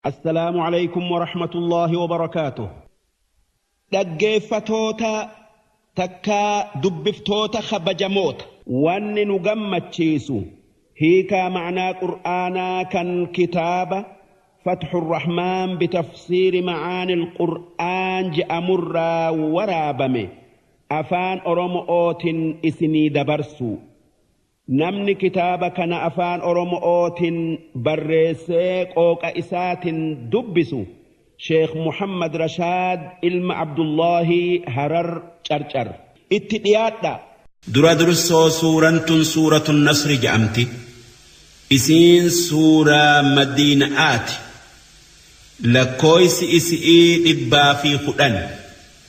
Assalaamu alaykum wa rahmatullaahi wa barakaatuh. Dhaggeeffatoota takkaa dubbiftoota kabajamoota. Wanni nu gammachiisu hiikaa ma'naa Qur'aanaa kan kitaaba Fatxu Rahmaan bitafsiiri ma'aanil Qur'aan je'amurraa waraabame afaan Oromo'ootin isinii dabarsu. Namni kitaaba kana afaan Oromo'ootin barreessee qooqa isaatin dubbisu Sheekh Muhammad Rashaad ilma Abdullaahii Harar Carcar. Itti dhiyaadha. Dura dursoo suuraan tun suuratu Nasri je'amti. Isiin suuraa Madiina'aati. Lakkooysi isi'ii 110.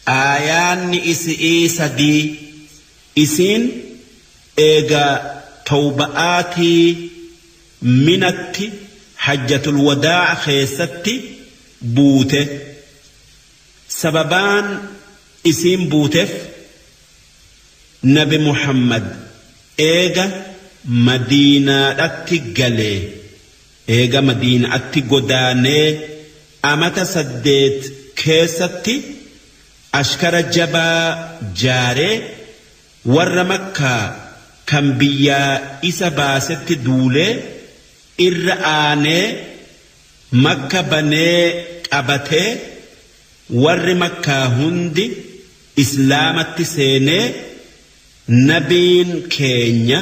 Aayaanni isi'ii 3. Isiin eega tawba'aatii minatti hajjatul wadaa'a keessatti buute. Sababaan isiin buutef nabi Muhammad eega madiinaadhatti galee eega madiina'atti godaanee amata 8 keessatti ashkara jabaa jaaree warra makkaa kan biyyaa isa baasetti duulee irra aanee makka banee qabatee warri makkaa hundi islaamatti seenee nabiin keenya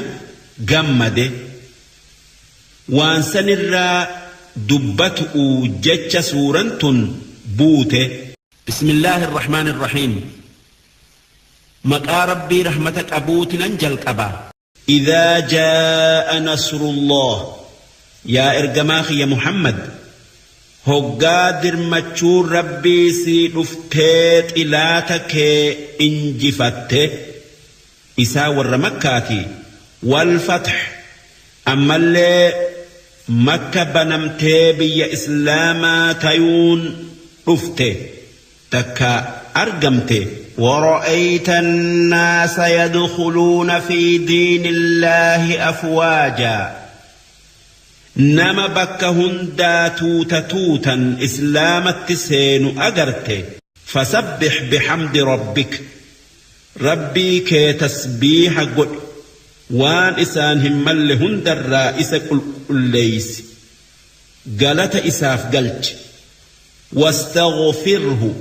gammade. Waan sanirraa dubbatu'u jecha suuraan tun buute. Bismillaahi irrahmaani irrahiim. Maqaa Rabbii rahmata qabuutinan jalqaba. Idhaa jaa'a nasrullah yaa ergamaa kiyya Muhammad hoggaa dirmachuun Rabbii sii dhuftee xilaata kee injifatte isaa warra makkaati wal fath ammallee makka banamtee biyya islaamaa tayuun dhufte takka argamte. ورأيت الناس يدخلون في دين الله أفواجا نما بك هندا توتا توتا إسلام التسين أجرت فسبح بحمد ربك ربي كي تسبيح قل وان إسان همال هند الرئيس قل ليس قالت إساف قلت واستغفره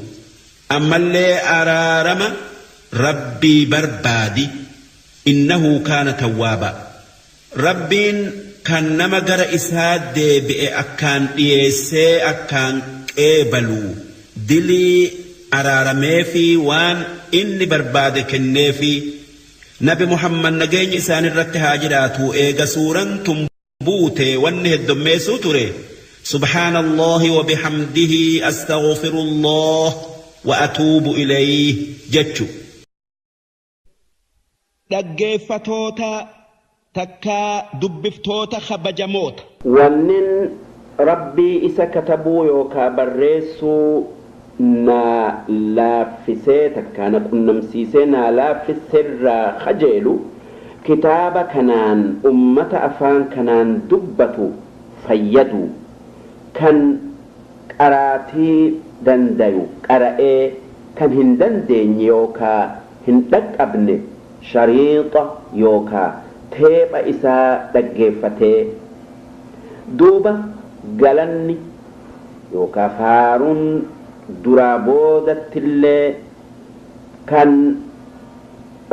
أما اللي أرارم ربي بربادي إنه كان توابا ربين كان نمجر إساد بئ أكان إيسي أكان قبلو دلي أرارمي في وان إني بربادي كني نبي محمد نجين إسان الرتهاجراتو إيغا سورا تنبوتي وانه الدميسو تري سبحان الله وبحمده أستغفر الله وأتوب إليه جتشو. Dhaggeeffatoota takkaa dubbiftoota kabajamoota. Wannin Rabbii isa katabuu yookaa barreessuu naa laaffisee takkaa na qunnamsiisee naa laaffisserraa kajeelu kitaaba kanaan ummata afaan kanaan dubbatu fayyadu kan qaraatii dandayu qara'ee kan hin dandeenye yookaa hin dhaqqabne shariixa yookaa teepha isaa dhaggeeffatee duuba galanni yookaa faaruun duraa boodattillee kan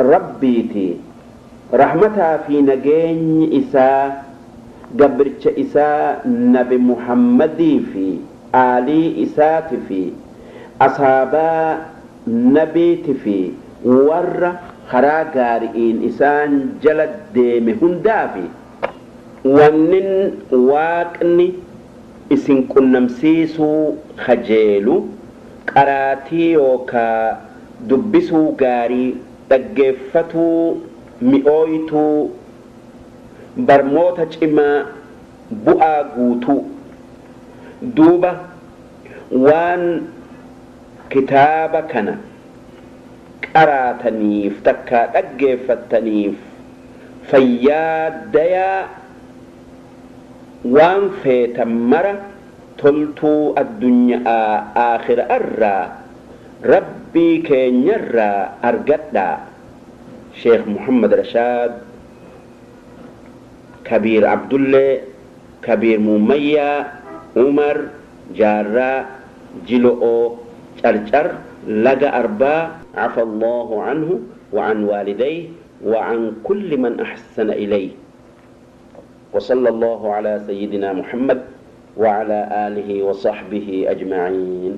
Rabbiiti rahmataa fi nageenyi isaa gabricha isaa nabi Muhammadii fi aalii isaati fi asaabaa nabiiti fi warra karaa gaari'iin isaan jala deeme hundaafi wannin waaqni isin qunnamsiisuu kajeelu qaraatii yookaa dubbisuu gaarii dhaggeeffatuu mi'ooytuu barmoota cimaa bu'aa guutuu duuba waan kitaaba kana qaraataniif takkaa dhaggeeffattaniif fayyaa dayaa waan feetan mara Toltuu addunyaa aakhira irraa Rabbii keenyarraa argadhaa. Sheekh Muhammad Rashaad Kabiir Abdullee Kabiir Muummayyaa Umar Jaarraa Jilo'oo Carcar Laga Arbaa. عفى الله عنه وعن والديه وعن كل من أحسن إليه، وصلى الله على سيدنا محمد وعلى آله وصحبه أجمعين.